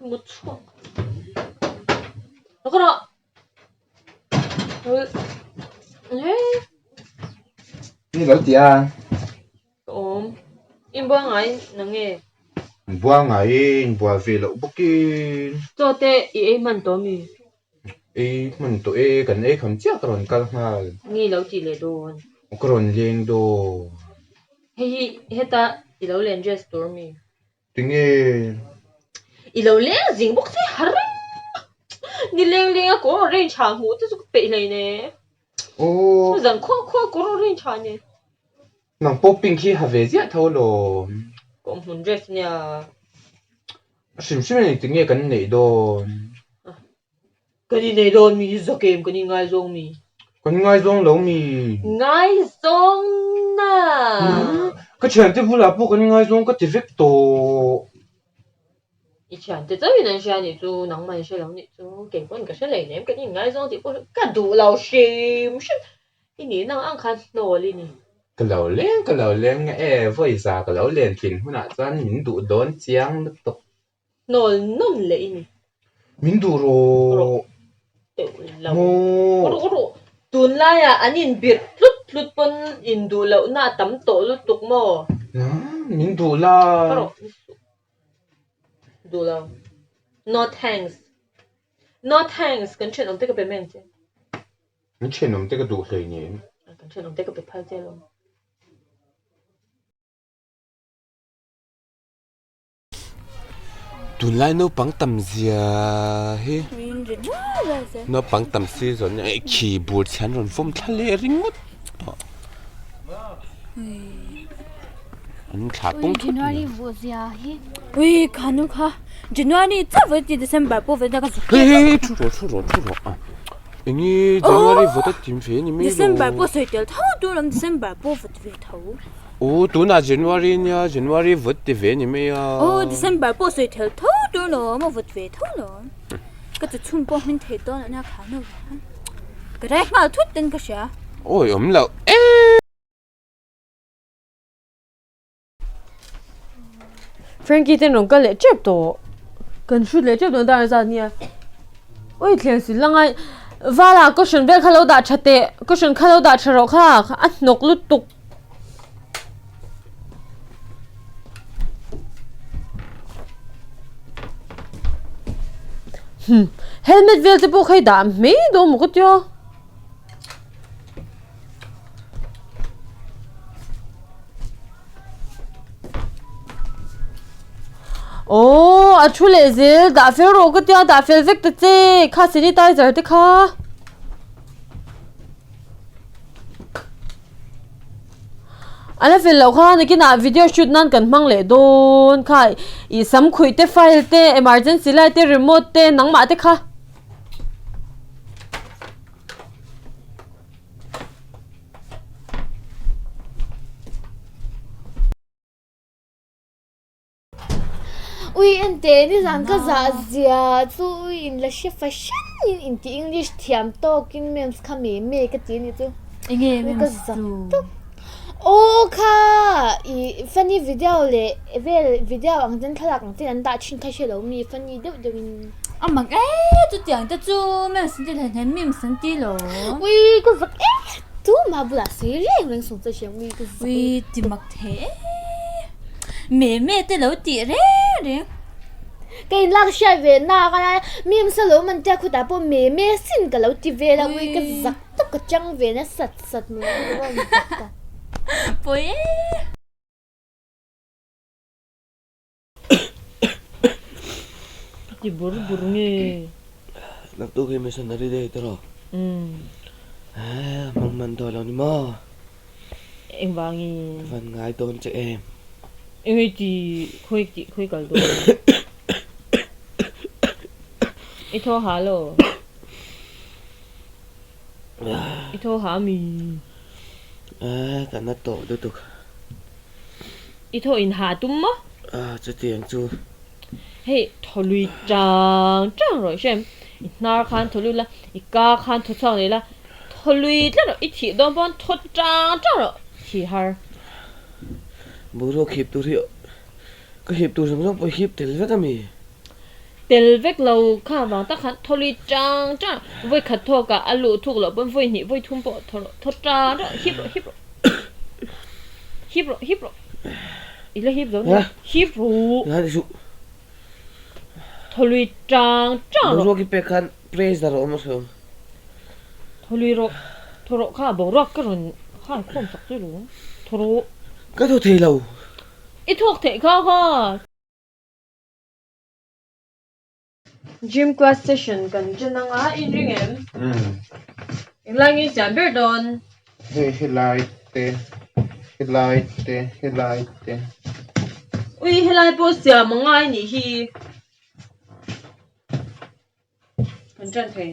Ka mut chhuak. Ka rawh. Ni lo ti a. Ka awm. In bual ngai na nge? In bual ngai e, in bual ve loh bawkin. Chaw te i ei hman tawh mi? Ei hman tawh e, kan ei kham chiah ka rawn kal nghal. Nge lo tih leh dawn? Ka rawn leng dawn. Hei hi heta i lo len dress tur mi? Tinge? I lo leng zing bawk se har reng a. Ni leng leng a kawr orange ha hmuh te chu ka peih hlei ne. Aw. Zan khuah khuah kawr orange ha nen. Nang pawh pink hi ha ve ziah tho lawm. Ka awm hmun dress nia. A hrim hrim a ni tinge kan neih dawn? Kan inneih dawn mi zawk em kan inngaizawng mi? Kan ngaizawng lo mi? Ngaizawng na! Ka thiante bulah pawh kan ngaizawng ka ti vek tawh. I thiante chauhin an hria nih chu, nangmah in hre lo nih chu, kei pawn ka hre lei nem kan inngaizawng tih pawh ka duh lo hrim hrim. I nih nang ang khan hnawl i ni. Ka lo leng ka lo leng e, vawiza ka lo len thin hunah chuan min duh dawn chiang lutuk. Hnawl nawn leh i ni. Min duh rawh. Teuh lo. Maw. Rawh rawh. Tunlaiah an inbirh tlut tlut pawn induh lohna a tam tawh lutuk maw? Min duh la. Rawh. Duh lo. No thanks. No thanks. Kan thenawm te ka pe mai ang che. Min thenawm te ka duh hleinem. Kan thenawm te ka pe phal che lo. Tunlai naupang tam zia hi naupang tam si zawn nia khi bur chhe an rawn vawm thla leh ringawt tawh an thla pung thut mai. Hei hei hei thu rawh thu rawh thu rawh a enge January vawt a tim ve a ni mai lo. Aw tunah January nia January vawt ti ve ni mai a. Aw December pawh sawi thel tho tur lawm a vawt ve tho lawm. Ka ti chhun pawh hmin thei dawn ania kha nu khan. Ka rai nghal thut ten ka hria. Awi awm loh e. Frankie ten rawn kal leh tep tawh. Kan hrut leh tep dawn dar zat nia. Ui thlen sil la ngai. Vala cushion vel kha lo dah tha teh. Cushion kha lo dah tha rawh kha a hnawk lutuk. Hmm helmet vel te pawh kha i dah mai dawn maw ka tia. Aww a thu leh zel dah fel rawh ka tia dah fel vek ta che kha sanitizer te kha. A la fel loh kha nakinah video shoot nan kan hmang leh dawn kha ih sam khuih te file te emergency light te remote te nangmah te kha. Ui ente nizan ka zah zia chu ui in la hre fahran in inti English thiam tawkin memes kha me me ka ti anih chu. Enge Ui ka memes zak chu? tawp. Aw kha ih funny video leh vel video ang ten thlalak ang ten an dah thin kha hre lo mi funny deuh deuh in. A mak e chutiang te chu memes an ti hlei hlei memes an ti lo. Ui ka zak e tu mah bulah sawi reng reng sawng chu a hria ui ka zak. Ui ti mak thei e. Me me te lo tih reng reng. Ka in lak hriat ve nak a lai memes a lo man tia khutah pawh me me sin ka lo ti vel a ui ka zak tawp ka chang ve na sat sat mai ka rawn zak ta. Pawi e. Ti bur bur nge. Naktuk hi missionary day te rawh. Hmang man dawn lo ni maw? Engvangin? Ka van ngai dawn che em? Engei ti khawi ti khawi kal dawn? I thaw ha lo? I thaw ha mi? Ka na tawh lutuk. I thaw in ha tum maw? Ah, chutiang chu. Hei, thaw lui chang chang rawh i hre em? I hnar khan thaw lui la, i ka khan thaw chhuak leh la, thaw lui tlat rawh, i thih dawn pawn thaw chang chang rawh, thi har. Boruak hip tur hi ka hip tur zawng zawng pawh i hip tel vek a mi? Tel vek lo kha vang tak khan thaw lui chang chang vawi khat thawk ah a luh thuk loh pawn vawi hnih vawi thum pawh thaw rawh thaw chang rawh hip rawh hip rawh hip rawh hip rawh i la hip zo nia hip rawh thaw lui chang chang rawh. Boruak i pek khan pressure a awm a hriawm. Thaw lui rawh thaw rawh kha boruak ka rawn han khawm sak chu lo thaw rawh. Ka thaw thei lo. I thawk theih kha kha. Gym class session kan chen anga in ring em? Englai nge siam ber dawn? Hei helai te, helai te, helai te. Ui helai pawh siam a ngai nih hi. Kan ṭan thei.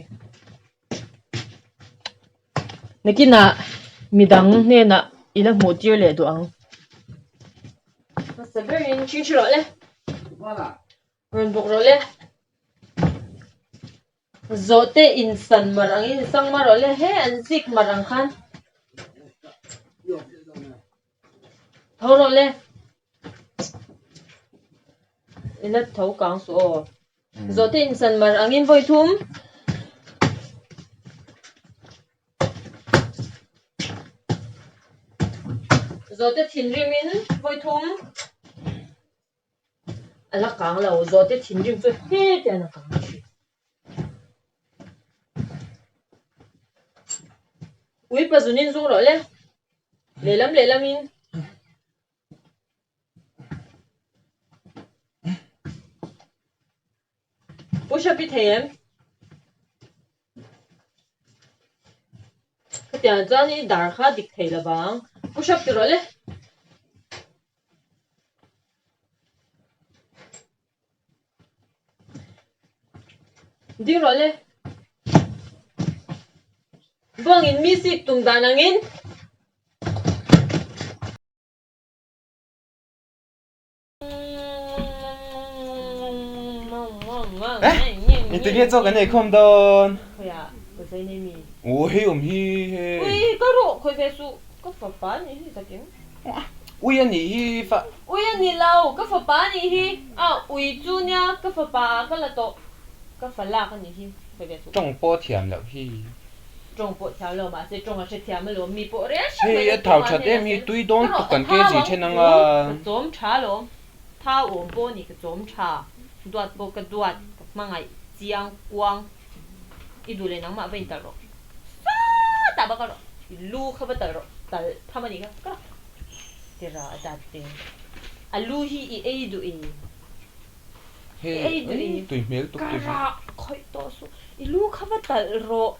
Nakinah midang hnenah i la hmuh tir leh duh ang. Hmasa berin chhingchhi rawh le. Rawn bawk rawh le. Zawhte insan mar angin insang mar rawh le. He an zik mar ang khan. Tho rawh le. I la tho kang suh aw. Zawhte insan mar angin vawi thum. Zawhte thinrimin vawi thum. A la kang lo, zawhte thinrim chu hetiang a kang thin. Ui pazunin zung rawh le, lehlam lehlamin. Push up i thei em? Khatiang chuan i dar kha dik thei lo vang. Push up ti rawh le. Ding rawh le. Buangin mi sik tum dan angin. Engtin nge chaw kan ei khawm dawn? Aw hei awm hi hei. Ui ka rawh khawi ve suh ka fapa a nih hi takin. Ui a nih hi fa. Ui a ni lo ka fapa a nih hi a ui chu nia ka fapa ah ka la tawh ka fa lak a nih hi khawi ve suh. Tawng pawh thiam loh hi. Tawng pawh thiam lo mahse tawng a hrethiam alawm mi pawh rel hrep mai Hei a thau that em hi tui dawn tuk kan kg then anga. Ka chawm tha alawm thau awm pawh a ni ka chawm tha duat pawh ka duat ka hmangaih chiang kuang i duh leh nangmah va in talh rawh sawtah va kal rawh i lu kha va talh rawh talh tham a nih kha ka tira a dat te a lu hi i ei duh i Hei tui hmel tuk tui hmel. Ka rah khawih tawh suh i lu kha va talh rawh.